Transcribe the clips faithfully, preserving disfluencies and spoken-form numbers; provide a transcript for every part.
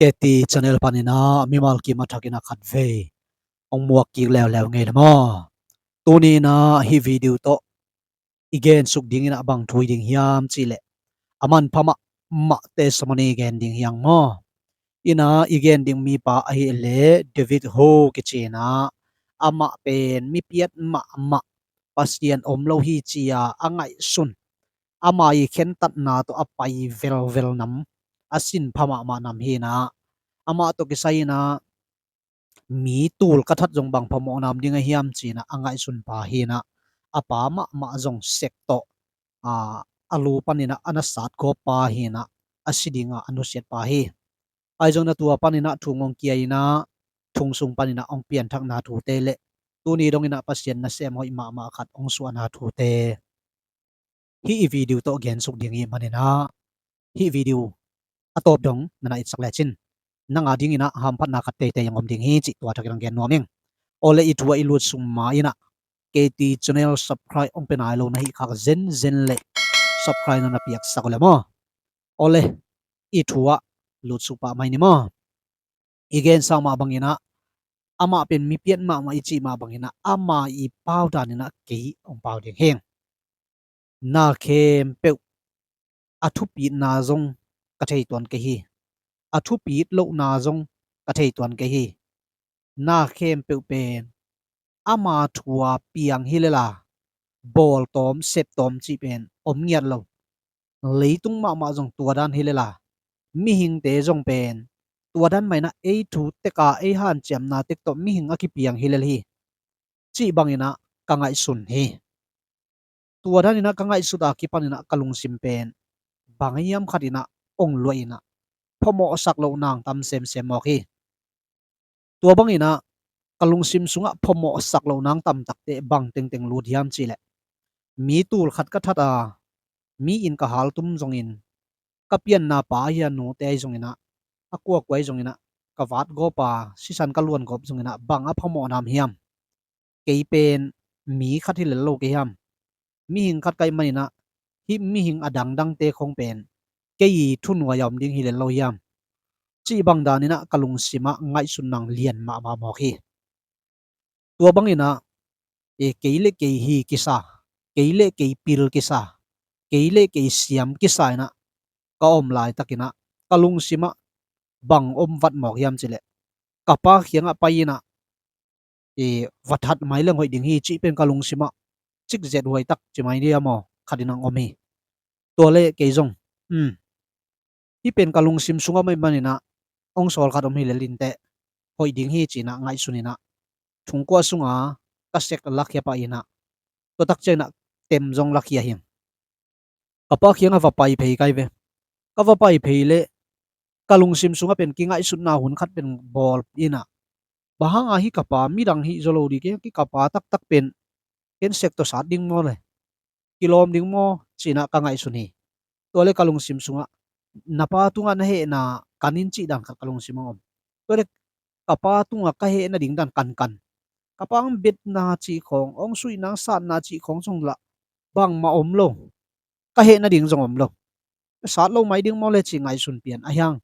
K T channel panin ah mimal kim a thakin ah khatvei hong muak kik leuleu ngei le maw. Tuni in ah hih video tawh i gensuk dingin ah bang thu hi ding hiam cih leh, a manpha mahmah testimony i gen ding hi hang maw. In ah i gen ding mipa ahih leh David Ho kici in ah, amah pen mi piat mahmah, Pasian om lo hi ci-a a ngaihsun, ama i khentatna tawh a pai velvel nam, a sin pha mahmah nam hi in ah, amah tawh kisai in ah mi tul ka that zong bang phamawh nam ding a hiam ci in ah a ngaihsun pa hi in ah, a pa mahmah zong sek tawh, a, a lu panin ah a na sat gawp pa hi in ah, a si dingah a nusiat pa hi. Ahi zongin ah tua panin ah thu hong kia in ah, thu sung panin ah hong pianthakna thute le tuni dongin ah Pasian nasem hoih mahmah khat hong suahna thute hih i video tawh gensuk ding i hih manin ah, hih video a tawp dong na na itsak lecin nang a dingin ah hamphatna khat teitei hong om ding hi cih tua thakin hong gen nuam ing. Awle, i thu ah i lut sung ma in ah K T channel subscribe hong pia nai lo na hih khak zenzen le subscribe na na piaksak uh le maw. Awle, i thu ah lutsuk pah mai ni maw. I gensa mah bangin ah, amah pen mi piat mahmah i cih mah bangin ah, ama i pau danin ah kei hong pau ding hi. Na khempeuh a thupitna zong ka thei tuan kei hi. A thupit lohna zong ka thei tuan kei hi. Na khempeuh pen ama thu a piang hi lel a, bawl tawm, sep tawm cih pen om ngiat lo. Leitung mahmah zong tua dan hi lel a, mihingte zong pen tua dan mah in ah ei thu tek a, ei hanciamna tek tawh mihing a kipiang hi lel hi cih bangin ah ka ngaihsun hi. Tua danin ah ka ngaihsut a kipanin ah ka lungsim pen bang hiam khatin ah hong luah in ah, phamawhsak loh nang tam semsem mawk hi. Tua bangin ah ka lungsim sungah phamawhsak loh nang tam takte bang tengteng lut hiam cih leh, mi tul khat ka that a, mi in ka haltum zongin, ka pianna pa ahi a nute ahi zongin ah, a kuakua ahi zongin ah, ka vat gawp a, sisan ka luan gawp zongin ah bang a phamawh nam hiam? Kei pen mi khat hi lel lo kei hiam? Mihing khat ka hih manin ah hih mihing a dangdangte khong pen kei i thunuai a om ding hi lel lo hiam? Cih bang danin ah ka lungsim ah ngaihsut nang lian mahmah mawk hi. Tua bangin ah, e, kei le kei hi kisa, kei le kei pil kisa, kei le kei siam kisa in ah ka om laitakin ah ka lungsim ah bang om vat mawk hiam cih leh, ka pa kiangah pai in ah, e, va that mai leng hoih ding hi cih pen ka lungsim ah cikzet huai tak ci mai ni a maw, khatin hong om hi. Tua le kei zong, um, hih pen ka lungsim sungah mah ahih manin ah hong sawl khat om hi lel inteh, hoih ding hi ci in ah ngaihsun in ah, thungkuah sunga ka sek lakhia pah in ah, tua tak ciangin ah tem zong lakhia hi. Ka pa kiangah va pai phei kai ve. Ka va pai phei leh ka lungsim sungah pen kingaihsutna hun khat pen bawl in ah, bang hanga hih ka pa midang hih zaw lo ding, kei hih ka pa taktak pen ken sek tawh sat ding maw le, kilawm ding maw ci in ah ka ngaihsun hi. Tua le ka lungsim sungah, na pa tungah na hehna kan in cih dan khat ka lungsim ah om. Tua le ka pa tungah ka hehna ding dan kankan, ka pa hong betna cih khawng, hong suihna, hong satna cih khawng zong lah bangmah om lo. Ka hehna ding zong om lo. Sat lo mai ding maw le ci ngaihsun pian a hiang.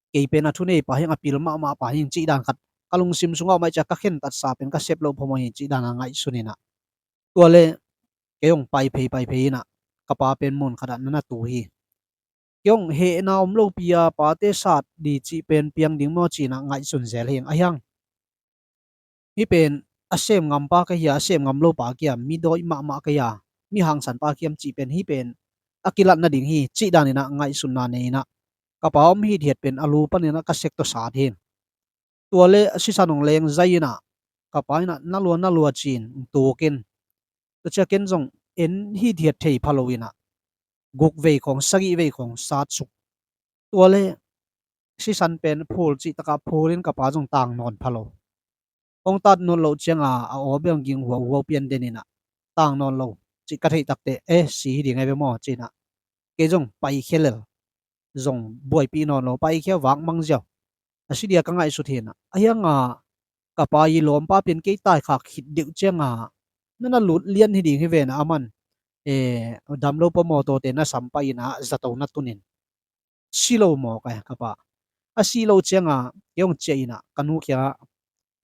Kei pen a thunei pa hiang, a pil mahmah pa hiang cih dan khat ka lungsim sungah om ahih ciang ka khentatsa pen ka sep loh phamawh hi cih dan a ngaihsun in ah, tua le kei hong pai phei pai phei in ah, ka pa pen mun khatah na na tu hi. Kei hong hehna om lopi a pate sat ding cih pen piang ding maw ci in ah ngaihsun zel hi a hiang. Hih pen a sem ngam pa ka hi a, a sem ngam lo pa ka hi a, mi dawi mahmah ka hi a, mi hangsan pa ka hiam cih pen hih pen a kilat nading hi cih danin ah ngaihsutna nei in ah, ka pa om hithiat pen a lu panin ah ka sek tawh sat hi. Tua le a sisan hong leng zai in ah, ka pa in ah na lua na lua ci in hong tuk in, tua ciang ken zong en hithiat thei pha lo in ah, guk vei khawng, sagih vei khawng sat suk. Tua le sisan pen phul cih takah phul in ka pa zong tang nawn pha lo. Hong tat nawn loh ciangin a aw bek hong ging huauhuau pian den in ah, tang nawn lo cih ka theih takteh, e, si hi ding ahi ve maw ci in ah, kei zong paikhia lel, zong buaipih nawn lo, paikhia vak mang ziau. A si dia ka ngaihsut hi in ah, a hiang a ka pa i lawmpa pen kei taikhak khit deuh ciangin a, na na lut lian hi ding hi ven a, aman, e, damlo pawh mawtawte na sam pah in ah zato na tun in, si lo mawk e ka pa. A si lo cianga kei hong ciah inah ka nu kiangah,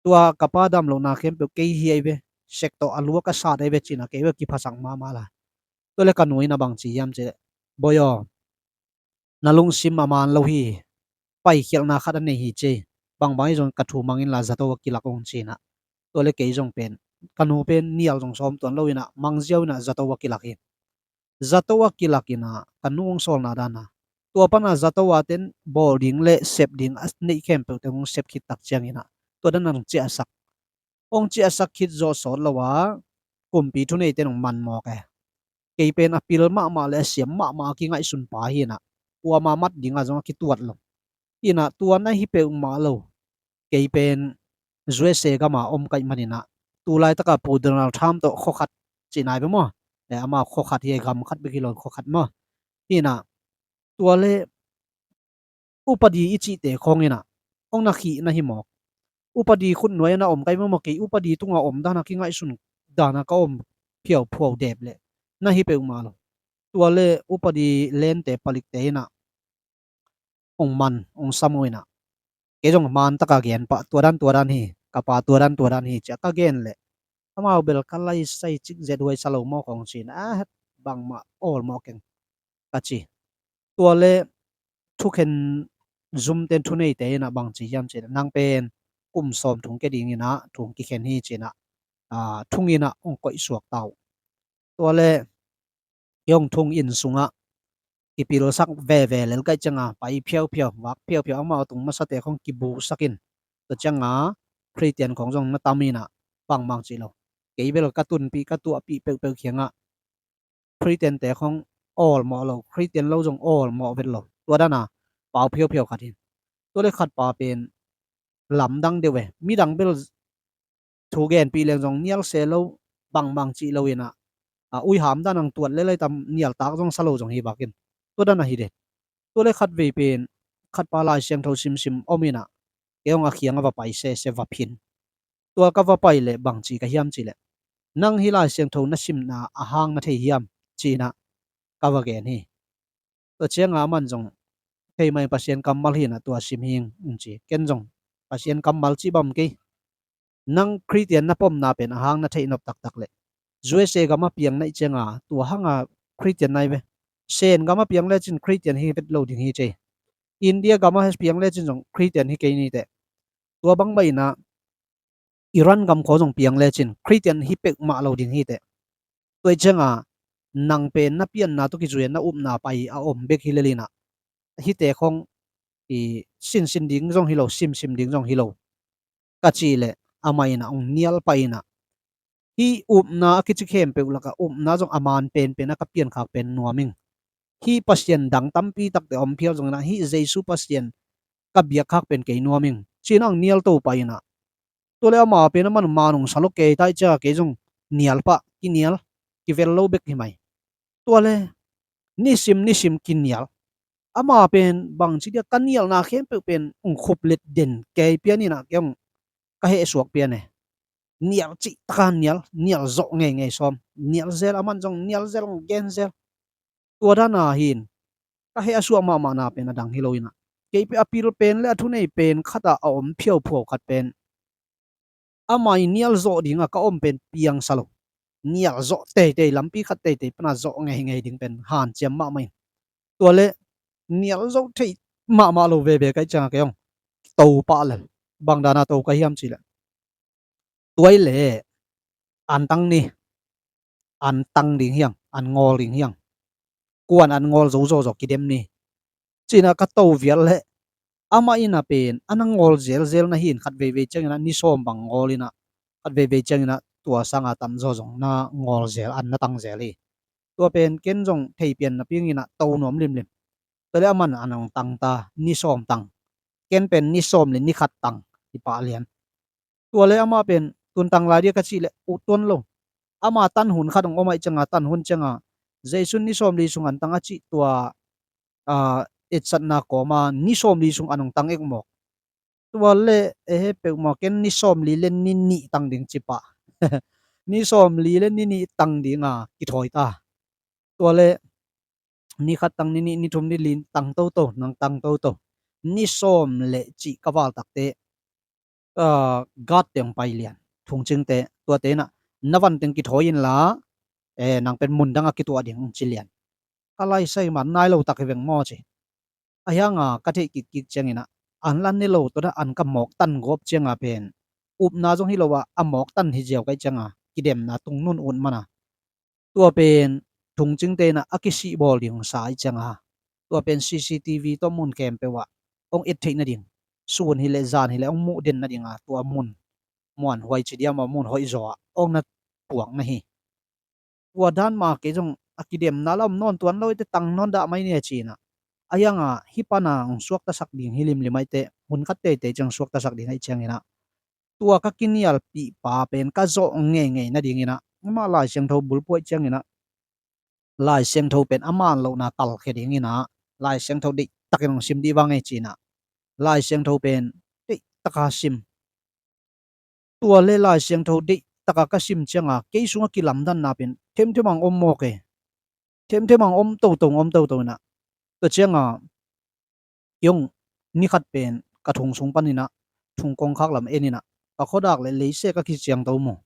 tua ka pa dam lohna khempeuh kei hi ahi ve, sek tawh a lua ka sat ahi ve cinah kei bel kiphasak mahmah lai. Tua le ka nu inah bang ci hiam cihleh, "Bawi aw, na lungsim a man lo hi, paikhialhna khat a nei hi ci. Bangbang hi zong ka thu mang inla zato a kilak ung," cinah. Tua le kei zong pen, ka nu pen nial zong sawm tuan lo inah mangziau inah zato a kilak hi. Zato a kilak inah ka nu hong sawlna dana, tua pana zato a ten bawl ding le sep ding a neih khempeuh ten hong sep khit tak cianginah tua dan hong ciahsak. Hong ciahsak khit zawh sawt lo a kumpi thuneite in hong man mawk e. Kei pen a pil mahmah le a siam mahmah a kingaihsun pa hinah, kuama mat dinga zong a kituat lo. Hinah tua na hi peuhmah lo, kei pen U S A gama om kaih maninah, tu laitaka Pu Donald Trump tawh khuakhat cih nai ve maw? E, ama khuakhat hi, gam khat bek hi lo, khuakhat maw? Hinah tua le upadi i cihte khawng inah hong na khih na hi mawk. Upadi khutnuai a na om kaih maw, kei upadi tunga om dana kingaihsun dana ka om phiauphiau dep leh na hi peuhmah lo. Tua le upadi lente palikte inah hong man, hong sam uh inah, kei zong man taka gen pah, tua dan tua dan hi, ka pa tua dan tua dan hi ciah ka gen leh, amau bel ka laisai cikzet huaisa lo mawk hong cinah, "A, bangmah awl mawh keng," ka ci. Tua le thukhen zumten thuneite inah bang ci hiam cinah, "Nang pen kum sawm thung kia dinginah thung kikhen hi," cinah, a, thung inah hong koihsuak ta uh. Tua le kei hong thung inn sungah kipilsak veve lel kaih cianga pai phiauphiau, vak phiauphiau, amau tung masate khawng kibusak in, tua cianga Khristian khawng zong na tam inah bangbang cih lo. Kei bel ka tunpih ka tuahpih peuhpeuh kiangah Khristiante khawng awl mawh lo, Khristian lo zong awl mawh vet lo. Tua dana pau phiauphiau khat hi. Tua le khat pa pen lamdang deuh e, midang bel thu genpih leng zong nial se lo, bangbang cih lo inah, a, uiham dan ang tuat le laitam nialtak zong sa lo zong hi bakin. Tua dan ahi de. Tua le khat vei pen khat pa Lai Siangtho simsim om inah, kei hong a khiang a va pai sese va phin. Tua ka va pai leh bang ci ka hiam cihleh, "Nang hih Lai Siangtho na simna a hang na thei hiam?" cinah ka va gen hi. Tua cianga aman zong, "Thei mai, Pasian kammal hinah tua sim hing," hong ci. Ken zong, "Pasian kammal cih bam kei. Nang Khristian na pomna pen a hang na theih nop taktak leh, U S A gama piang naih cianga tua hanga Khristian nai ve. Sen gama piang lecin Khristian hi vet lo ding hi," ci. "India gama piang lecin zong Khristian hi kei niteh. Tua bang mah inah Iran gam khawng zong piang lecin Khristian hi peuhmah lo ding hiteh. Tua hi cianga nang pen na pianna tawh kizui a na upna pai a om bek hi lel inah, hihte khawng i sinsin ding zong hi lo, simsim ding zong hi lo," ka cih leh amah inah hong nial pah inah, "Hih upna a kici khempeuh lakah upna zong a man penpen a ka piankhak pen nuam ing. Hih pasian dang tampi takte om phial zong inah hih Jesu Pasian ka biakkhak pen kei nuam ing," cinah hong nial to pah inah, tua le ama pen aman man hong sa lo kei tai cia kei zong nial pah, kinial, kivel lo bek hi mai. Tua le nisim nisim kinial. Ama pen bangci dia ka nialna khempeuh pen hong khuplet den kei pian inah kei hong ka hehsuak pian e. Nial cih taka nial, nial zawh ngeingei sawm, nial zel, aman zong nial zel, hong gen zel. Tua dana hin ka heh a suak mahmahna pen a dang hi lo inah, kei pen a pil pen le a thunei pen khatah a om phiauphiau khat pen, ama i nial zawh dinga ka om pen piangsa lo. Nial zawh teitei, lampi khat teitei pana zawh ngeingei ding pen hanciam mahmah in. Tua le nial zawh theih mahmah lo veve ka hih cianga kei hong to pah lel. Bang dana to ka hiam cihleh, tua i le an tang ni, an tang ding hiang, an ngawl ding hiang, kuan an ngawl zo zawzaw kidem ni, cinah ka to vial leh, amah inah pen a na ngawl zelzel na hin, khat veivei cianginah ni sawm bang ngawl inah, khat veivei cianginah tua sanga tam zaw zong na ngawl zel, an na tang zel hi. Tua pen ken zong theipian napi inginah to nuam limlim. Tua le aman an hong tang ta, ni sawm tang. Ken pen ni sawm le ni khat tang hi pah lian. Tua le amah pen tuntang lai dia ka cih leh ut tuan lo. Ama tan hun khat hong om ahih cianga, tan hun cianga Jesu ni sawmli sung an tang a cih tua, a, etsatna kawma ni sawmli sung an hong tang ekmawk. Tua le ehe peuhmawk, ken ni sawmli le ni nih tang ding ci pah. Ni sawmli le ni nih tang dinga kithawi ta. Tua le ni khat tang, ni nih, ni thum, ni li tang toto, nang tang toto. ni sawm le cih ka val takte, ah, guard te hong pai lian, thungcingte, tuate in ah, na van teng kithawi inla, eh, nang pen mun dang ah kituah ding, hong ci lian. Ka laisai man nai lo tak hi veng maw ci. A hiang a ka theih kikkik ciangin ah, an la ne lo, tua dan an ka mawktan gawp ciang a pen, upna zong hi lo a, a mawktan hi ziau ka hih ciang a, kidemna tungnung ut man a, tua pen thungcingte in ah a kisih bawl ding sa ahih ciang a, tua pen C C T V tawh mun khempeuh ah hong et theih nading, sun hi leh zan hi leh hong muh den nading a, tua mun muanhuai ci diam a, mun hoih zaw ah hong na puak na hi. Tua dan mah kei zong a kidemna la om nawn tuan lo, eite tang nawn dah mai ni a ci-in ah, a hiang a hih pan a hong suaktasak ding hi limlim ahih teh, hun khat teitei ciang suaktasak ding ahih ciangin ah, tua ka kinialpih pa pen ka zawh ngeingei nadingin ah, amah Lai Siangtho bulphuh ahih ciangin ah, Lai Siangtho pen a man lohna kalkhia dingin ah, Lai Siangtho deihtakin hong sim dih vang e ci-in ah, Lai Siangtho pen deihtaka sim. Tua le Lai Siangtho deihtaka ka sim ciang a, kei sungah kilamdanna pen themthem ang om mawk e. Themthem ang om toto, om toto in ah, tua ciang a, kei hong ni khat pen ka thung sung panin ah, thung kongkhak lam en in ah, ka khuadak le leisek a kiciangto maw.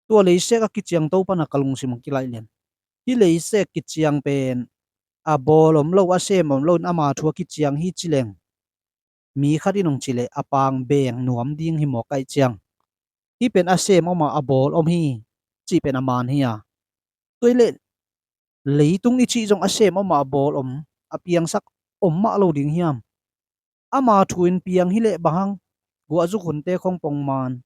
Tua leisek a kiciangto pan a ka lungsim hong kilaih lian. Hih leisek kiciang pen a bawl om lo, a sem om lo in ama thu a kiciang hi ci leng, mi khat in hong ci leh a pang beng nuam ding hi mawk ahih ciang, hih pen a sem om a, a bawl om hi cih pen a man hi a. Tua hi leh leitung i cih zong a sem om a, a bawl om, a piangsak om mah lo ding hiam? Ama thu in piang hi leh bang hang, guahzuk hunte khong pongman,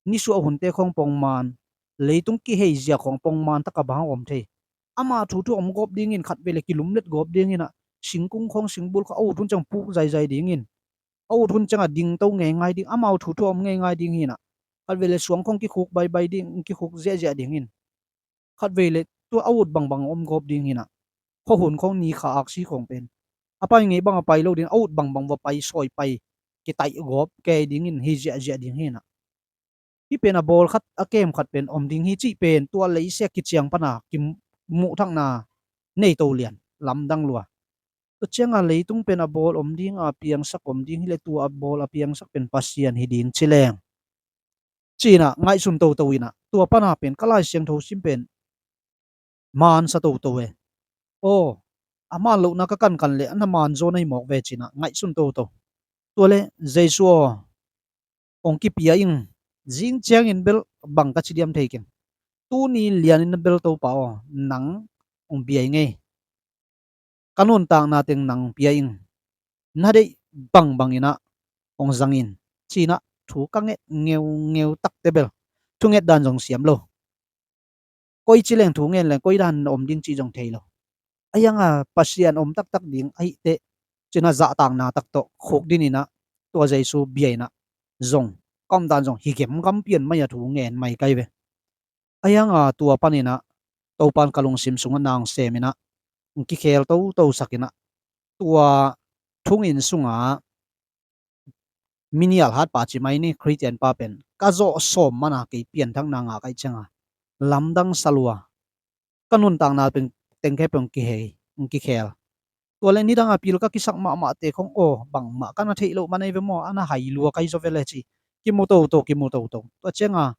nisuah hunte khong pongman, leitung kihei zia khong pongman taka bang hang om thei? Ama thu thu om gawp dingin, khatvei le kilumlet gawp dingin ah, singkung khong, singbul khong, a ut hun ciang puk zaizai dingin, a ut hun ciang a dingto ngeingai ding, amau thu thu om ngeingai ding hi in ah, khatvei le suang khong kikhuk baibai ding, kikhuk ziahziah dingin, khatvei le tua a ut bangbang om gawp ding hi in ah, khuahun khong, nikha aksi khong pen a pai ngei bang a pai lo ding, a ut bangbang va pai, sawi pai, kitaih gawp kei dingin hi ziahziah ding hi in ah. Hih pen a bawl khat, a kem khat pen om ding hi cih pen tua leisek kiciang pan a kimuhthakna nei to lian, lamdang lua. Tua ciang a leitung pen a bawl om ding, a piangsak om ding hi leh, tua a bawl a piangsak pen Pasian hi ding ci leng, ci-in ah ngaihsun toto in ah, tua pan a pen ka Lai Siangtho sim pen mansa toto e. Aw, a man lohna ka kankan leh a na man zaw na hi mawk ve ci-in ah ngaihsun toto. Tua le, Jesu aw, hong kipia ing, zing ciangin bel bang ka ci diam thei keng. Tuni lianin na bel Topa aw, nang hong bia ing ei. Ka nuntakna teng nang pia ing. Na deih bangbangin ah hong zang in, ci-in ah thu ka nget ngeungeu takte bel, thunget dan zong siam lo. Koi ci leng, thu ngen leng koi dan om ding cih zong thei lo. A hiang a Pasian om taktak ding ahih teh, ci-in ah zahtakna tak tawh khukdin in ah, tua Jesu bia in ah zong, ka om dan zong hi gemgam pian mai a, thu ngen mai kai ve. A hiang a tua panin ah Topa'n ka lungsim sungah na hong sem in ah, hong kikhel toto sak in ah, tua thunginn sungah mi nial hat pa ci mai ni, Khristian pa pen ka zawh sawm man a, kei pianthakna ngah ka hih ciang a, lamdang sa lua. Ka nuntakna teng, teng khempeuh hong kihei, hong kikhel. Tua le nidang a pil ka kisak mahmahte khong aw, bangmah ka na theih loh man ei ve maw, a na hai lua ka hi zaw ve le ci, kimu toto, kimu toto. Tua ciang a,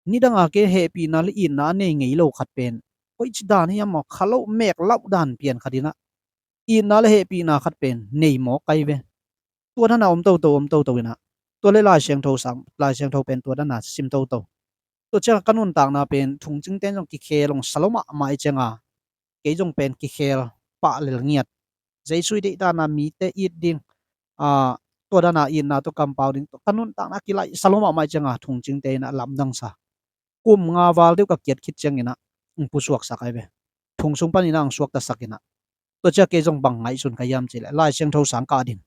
nidang a kei hehpihna le itna a nei ngei lo khat pen, koici dan hiam maw, kha loh mek lauh dan pian khat in ah, itna le hehpihna khat pen nei mawk kai ve. Tua dan a om toto, om toto in ah, tua le Lai Siangtho sang, Lai Siangtho pen tua dan a sim toto. Tua ciang a ka nuntakna pen thungcingte'n zong kikhel hong sa lo mahmah ahih ciang a, kei zong pen kikhel pah lel ngiat. Jesu i deih dan a mite it ding, a, tua dan a itna tawh kampau ding tawh ka nuntakna kilaih sa lo mahmah ahih ciang a, thungcingte in ah lamdang sa. Kum nga val deuh ka kiat khit ciangin ah hong pusuaksak ai ve. Thung sung panin ah hong suaktasak in ah, tua ciang kei zong bang ngaihsun ka hiam cih leh, Lai Siangtho sang kah ding,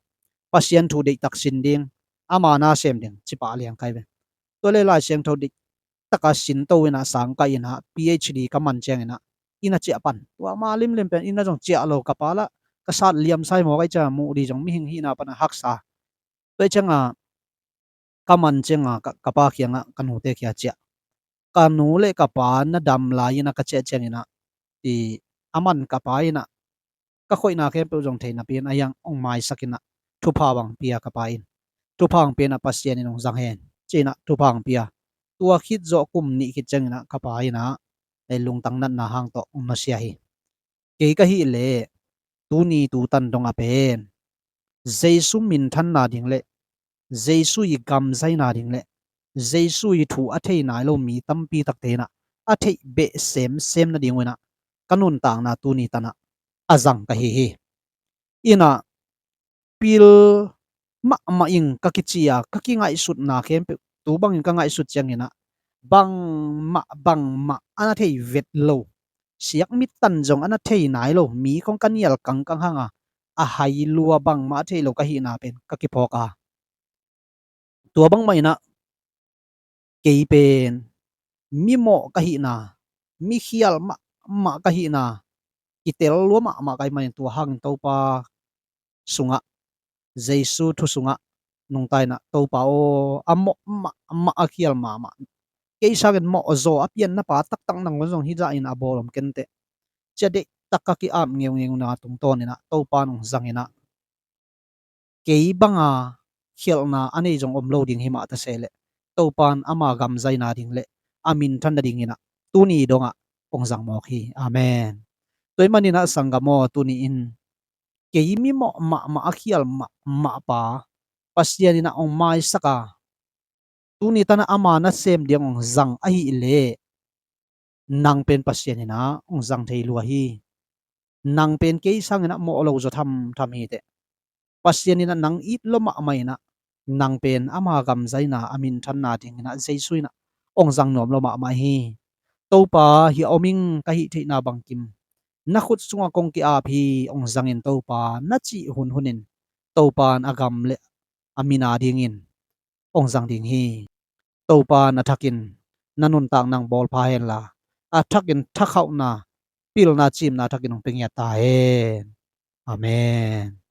Pasian thu deihtak sin ding, ama na sem ding, ci pah liang kai ve. Tua le Lai Siangtho deihtak a sin to in ah, sang kah in ah, P H D ka man ciangin ah, inn a ciah pan. Tua ma limlim pen inn a zong ciah lo, ka pa lah ka sat liam sa hi mawk ahih ciang a, muh ding zong mihing hihna pan a haksa. Tua ahih ciang a, ka man ciang a, ka, ka pa kiang ah, ka nute kiang ah ciah. Ka nu le ka pa na dam lai in ah ka ciah ciangin ah, i, a man ka pa in ah, ka khoihna khempeuh zong thei napi in a hiang hong maisak in ah, thupha bang pia ka pa in. Thupha hong pia inah Pasian in hong zang hen. Ci inah thupha hong pia. Tua khit zawh kum nih khit ciang inah ka pa inah lungtang natna hang tawh hong nusia hi. Kei ka hih leh tuni tutan dongah pen Jesu minthanna ding le Jesu i gamzaina ding le Jesu i thu a thei nai lo mi tampi takte inah a theih beh semsem nading uh inah ka nuntakna tuni tanah a zang ka hi hi. Inah pil mahmah ing ka kici a ka kingaihsutna khempeuh tu bangin ka ngaihsut ciang inah bangmah bangmah a na thei vet lo, siak mittan zong a na thei nai lo mi khong ka nial kangkang hanga a hai lua bangmah a thei lo ka hihna pen ka kiphawk a, tua bangmah inah kei pen mimawh ka hihna, mikhial mahmah ka hihna, kitel lua mahmah ka hih manin tua hangin Topa sungah, Jesu thu sungah nungta inah Topa aw, a mawh mahmah a khial mahmah, kei sangin mawh zaw a pianna pa taktak nang zong hih zah in a bawl om kenteh, ci a deihtak ka ki-ap ngeungeuna tungtawn inah Topa in hong zang inah kei banga khialhna a nei zong om lo ding hi mah ta se leh Topa in ama gamzaina ding le a minthan nading inah tuni dongah hong zang mawk hi. Amen. Tua hih manin ah sanggam aw, tuni in kei mimawh mahmah a khial mahmah pa Pasian inah hong maisak a, tuni tanah ama nasem ding hong zang ahih leh nang pen Pasian inah hong zang thei lua hi. Nang pen kei sang inah mawh lo zaw thamtham hi teh. Pasian inah nang it lua mahmah inah nang pen ama gamzaina a minthanna ding inah Jesu inah hong zang nuam lua mahmah hi. Topa, hih a om ing, ka hih theihna bangkim na khut sungah kong ki-ap hi, hong zang in Topa, na cih hunhun in Topa in a gam le a min a dingin hong zang ding hi. Topa in a thakin na nuntak nang bawl pha henla, a thakin thakhauhna, pilna, cimna a thakin hong pia ngiat ta hen. Amen.